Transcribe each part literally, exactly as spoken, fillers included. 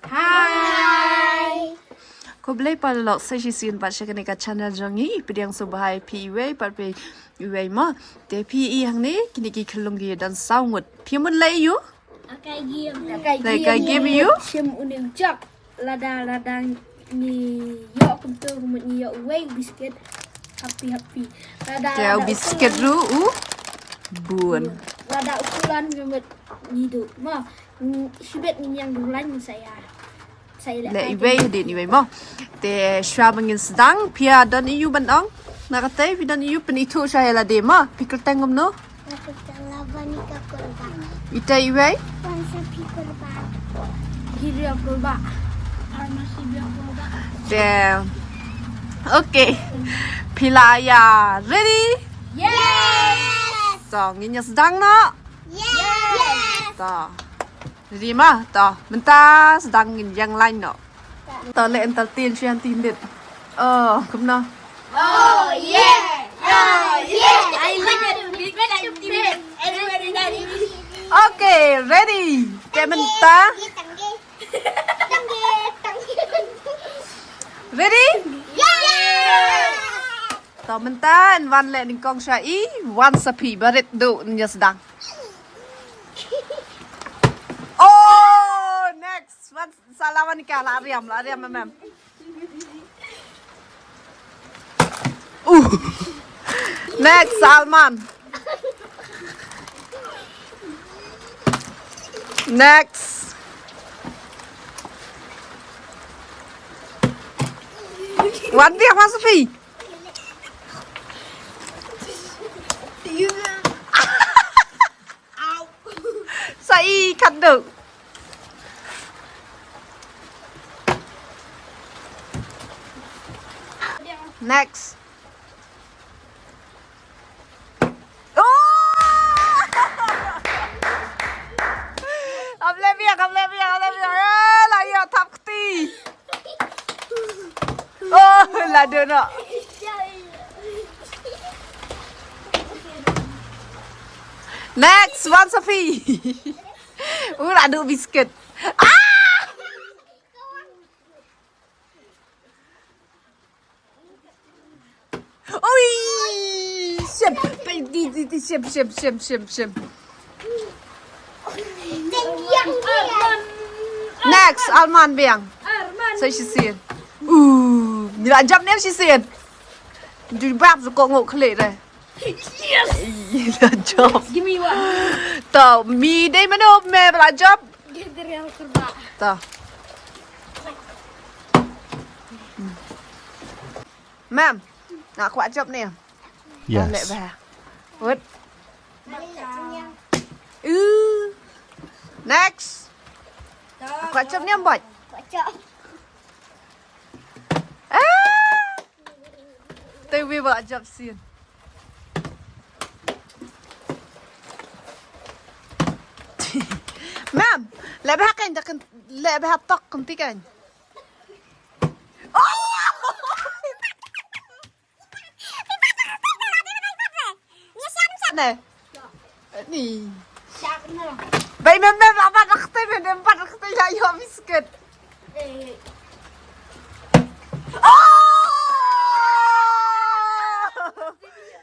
Hi. Khublei paralok, sa shisien pat sha kane ka channel jong ngi. Pdiang sngewbha ïa phi iwei pa iwei mo. Te phi i hangne kine ki khyllung ki don saw ngut. Phi mut lei ïa u? Ka game. Ka game ïa u? Shim une u jug. Lada, lada ngi ïoh kumto, kumut ngi ïoh uwei u biscuit. Happy, happy. Lada, te lada u biscuit ruh u bun. Lada u kulan kumut ngi duh. Mo, ngi shibit ngi ïeng duh lain sa ïa. Sa ïa leh, leh iwei hadien iwei mo. Te shuwa ba ngin sdang, phi ïa don ïa u ban ong? Na kata phi don ïa u, pynithuh shuwa ïa lade mo. Phi kyrteng kumno? Ita iwei? Te. Okay. Phi la ïa ready? Yes. To, ngin ïa sdang noh. Yes. To. Ready ma? To, mynta sdang ngin ïeng lain noh. To, leh entertain shuwa ïa ki khynnah. Oh, kumno? Oh yeah! Oh yeah! I love it. Everybody ready? Okay, ready. Te mynta. Ready? Yeah! To mynta yn wan leh nyngkong sha i, wan sa phi, barit duh, ngin ïa sdang. Oh, next. Wan sa la wan ka, la riam, la riam, mem. Uh. Next, Alman. Next. Wan biang, wan sa phi. Sa i khatduh. Next. Oh! Ap leh biang, ap leh biang, ap leh biang. Eh, la ïa thap kti. Oh, la dei noh. Next, wan sa phi. Uh, la duh biscuit. Ah! Ui! Shim. Pai, di, di, di, shim, shim, shim, shim, shim. Next, Alman biang. Sa shisien. Uh, ngi la jop ne shisien. Ju bap sa ko ngok khleh re. Yes. Ngi la jop. Give me one. To, mi dei mano me ba la jop. To. Ma'am, nga kwah jop ne. Yes. Leh ba. Wut. Uh. Next. Nga kwah jop ne, Boy. Ah. Te wi ba jop sien. Ma'am, leh ba kan, kan leh ba tok kan ti kan. Oh! Ne. Ni. Bai mem mem, abat rak te, mem mem abat rak te, ïa ïoh biscuit. Oh!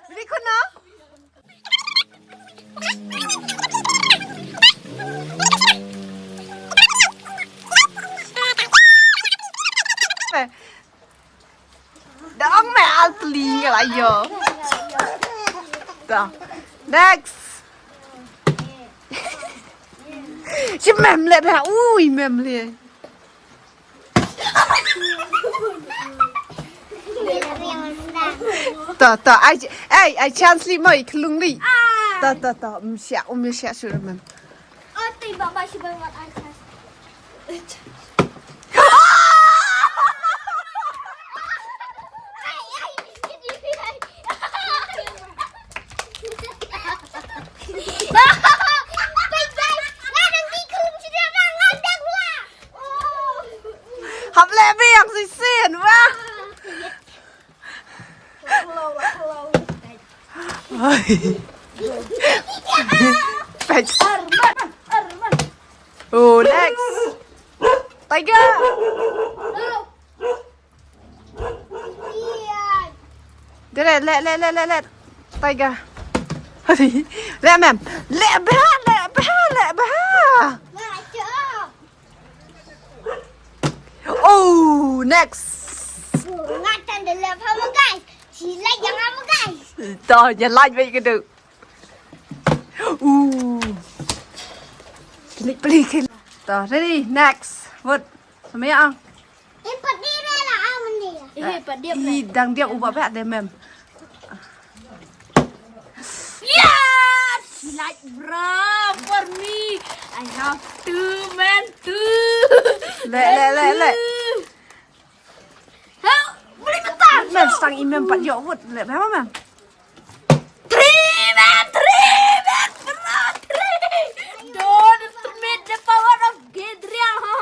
Beli kuna. Dang me alkli ngai ayo. Ta. Next. Si mem le ba. Ui, mem le. Ta, ta, ai, ai, ai chance li moi, klung li. Ta, ta, ta, um sia, um sia sure mem. Oh, ti ba ba si ba wat ai chance. Hap leh biang shisien, wah. Peit. Oh, next. Tiger. Dere, leh, leh, leh, leh, leh. Tiger. Leh, mem. Leh bha, leh bha, leh bha. Oh, next. Ngatan de leh bha mo, guys. Si leh yang mo, guys. To, ya leh bha ka du. Uh. Klik, klik, klik. To, ready, next. Wut. Sama ya, ang. Eh, pat ni re la, ah, mandi ya. Eh, pat dia. I, dang dia ubah bha de, mem. Yes! Like, bro, for me. I have two, man, two. Leh, leh, leh, leh. Help, boleh betul. Mem, stang i mem pat ïoh wut. Leh bha, mem. Three, man, three, man, bro, three. Don't underestimate the power of Gabriel, ha.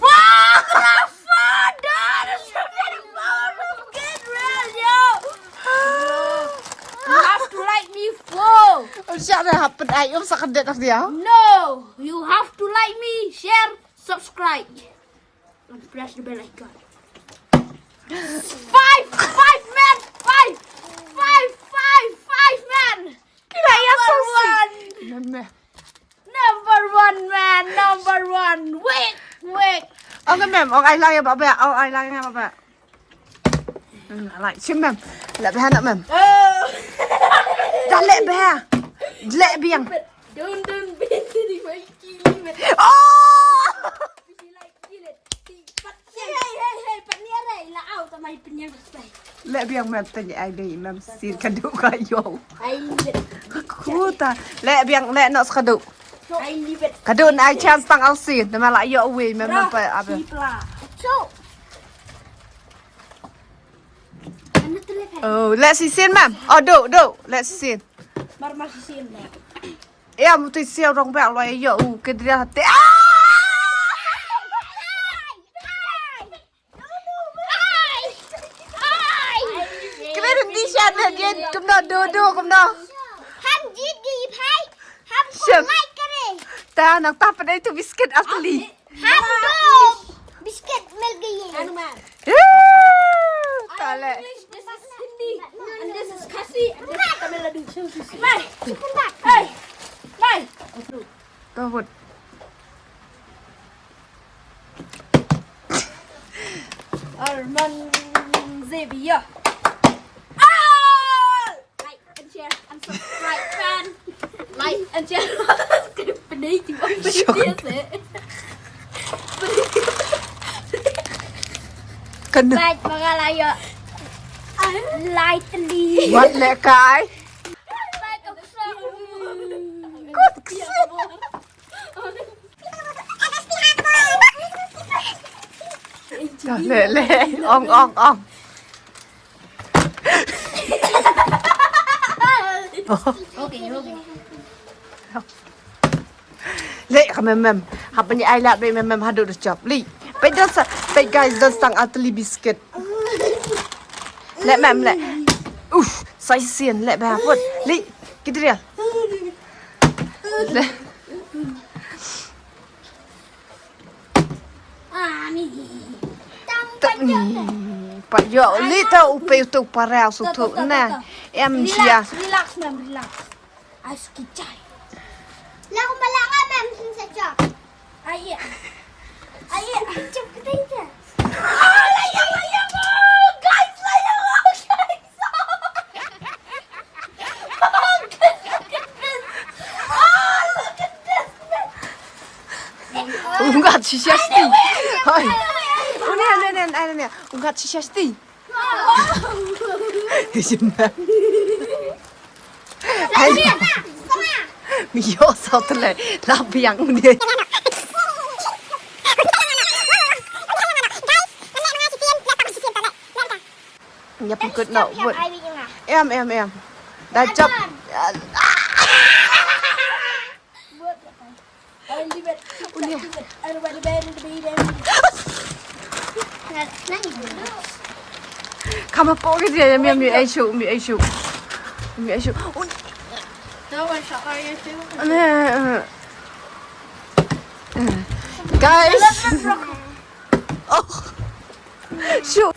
Fuck, Rafa, don't underestimate the power of Gabriel, yo. You have to like me, four. Oh, shut up, but I am second death of the hour. No, you have to like me, share, subscribe. And press the bell icon. Five, five, man, five, five, five, five, man. Kira ya. Number one. Mem, mem. Number one, man, number one. Wait, wait. Okay, mem. Okay, lang ya, baba. Oh, ai lang ya, baba. Hmm, alright, shim, mem. Leh bha na, mem. Oh. Dah leh bha. Leh biang. Don't, don't be silly, my killing, man. Oh! Hey, hey, hey, hey, pat ni are, la au, ta mai pynïar stai. Leh biang, mem, tang ai dei, mem, sien ka du ka ïoh. Ai, leave it. Kuta. Leh biang, leh noh ka du. Ai, leave it. Ka du na ai chance tang al sien, na ma la ïoh wei, mem, mem, pa, apa. So. Ano tu leh, mem? Oh, leh shisien, mem. Oh, du, du, leh shisien. Mar, mar shisien, mem. Ïa, muti siaw rong bak loi ïa u kedria te. Ah! Kena rendi shan dia, dia kumno, do, do, kumno. Ham jit gi phai, ham kumai kare. Ta nang ta padai tu biscuit asli. Ham do biscuit milk gi. Anu man. Yu, ta leh. This is Hindi and this is Khasi and this is Tamil Nadu. Mai. Hey. Mai. Tawut. Arman Xavier. Ah! Like and share and subscribe, fan. Like and share. Subscribe. Penai tu. Sure. Kan. Like, baka layo. Lightly. Wat leh kai. Like, kut ksik. Dah leh, leh. Ong, ong, ong. Okay, okay. Leh ka mem mem. Hap ni ai lap leh mem mem haduh dah chop. Leh. Peit dah sa, peit guys, dah stang atli biscuit. Leh mem leh. Uff, sai sien leh ba put. Leh. Kita dia. Leh. Ah, ni. Tam pat ïoh. Pat ïoh. Leh ta u pe u tu para u su tu na. Em sia. Relax, relax, mem, relax. Ai, ski chai. Lah, kumba lah nga mem sin sa chop. Ai, ai. Chop kita ita. Ah, lah, ya, lah, ya, oh, guys, lah, ya, oh, guys. Oh, look at this. Oh, look at this, man. Ungat shisha sti. Hai. Unia, unia, unia, unia. Ungat shisha sti. Ai. Mi yo sa tu le. La biang dia. Nya pukut no. Em, em, em. Dah chop. Unia. Kham hapoh ka jia, ym ym ym ai shuh, ym ai shuh. Ym ai shuh. Ui. Guys. Oh. Shuh.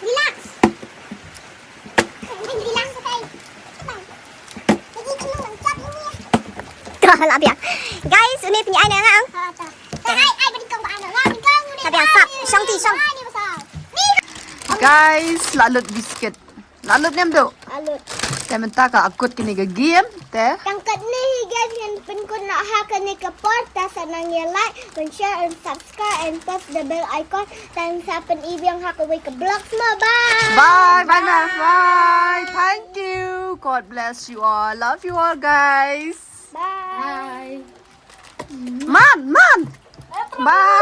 Relax. Relax, okay. Lah biang. Guys, une pynïaid na ngang. Lah biang sap, shong ti shong. Guys, la lut biscuit. La lut ne em Duh? La lut. Te mynta ka akut kane ka game te. Tang katne hi guys, ngan pynkut noh ha kane ka por, te sa nang ïa like, and share and subscribe and press the bell icon. Tang sa pyni biang ha kawei ka vlog mo. Bye. Bye, bye, bye. Bye. Thank you. God bless you all. Love you all, guys. Bye. Man, man. Bye.